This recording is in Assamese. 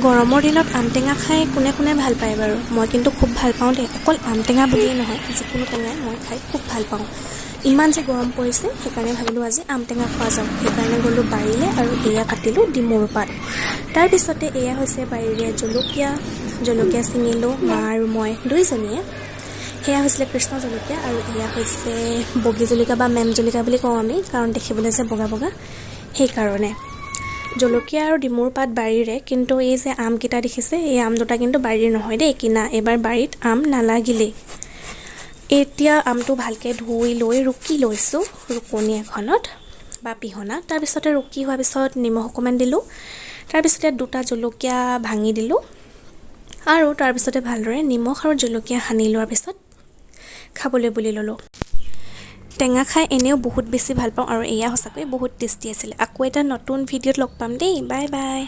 গৰমৰ দিনত আম টেঙা খাই কোনে কোনে ভাল পায় বাৰু? মই কিন্তু খুব ভাল পাওঁ দেই। অকল আম টেঙা বুলিয়েই নহয়, যিকোনো টেঙাই মই খাই খুব ভাল পাওঁ। ইমান যে গৰম পৰিছে, সেইকাৰণে ভাবিলোঁ আজি আম টেঙা খোৱা যাওক। সেইকাৰণে গ'লোঁ বাৰীলৈ আৰু এয়া কাটিলোঁ ডিমৰু পাত। তাৰপিছতে এয়া হৈছে বাৰীৰে জলকীয়া। জলকীয়া ছিঙিলোঁ মা আৰু মই দুইজনীয়ে। সেয়া হৈছিলে কৃষ্ণ জলকীয়া আৰু এয়া হৈছে বগী জলকীয়া বা মেম জলকীয়া বুলি কওঁ আমি, কাৰণ দেখিবলৈ যে বগা বগা সেইকাৰণে। জলকীয়া আৰু ডিমুৰ পাত বাৰীৰে, কিন্তু এই যে আমকেইটা দেখিছে, এই আম দুটা কিন্তু বাৰীৰ নহয় দেই, কিনা। এইবাৰ বাৰীত আম নালাগিলেই। এতিয়া আমটো ভালকৈ ধুই লৈ ৰুকি লৈছোঁ ৰুকনি এখনত বা পিহনাত। তাৰপিছতে ৰুকি হোৱাৰ পিছত নিমখ অকণমান দিলোঁ। তাৰপিছতে দুটা জলকীয়া ভাঙি দিলোঁ আৰু তাৰপিছতে ভালদৰে নিমখ আৰু জলকীয়া সানি লোৱাৰ পিছত খাবলৈ বুলি ল'লোঁ। টেঙা খাই এনেও বহুত বেছি ভাল পাওঁ আৰু এয়া সঁচাকৈ বহুত টেষ্টি আছিলে। আকৌ এটা নতুন ভিডিঅ'ত লগ পাম দেই। Bye bye.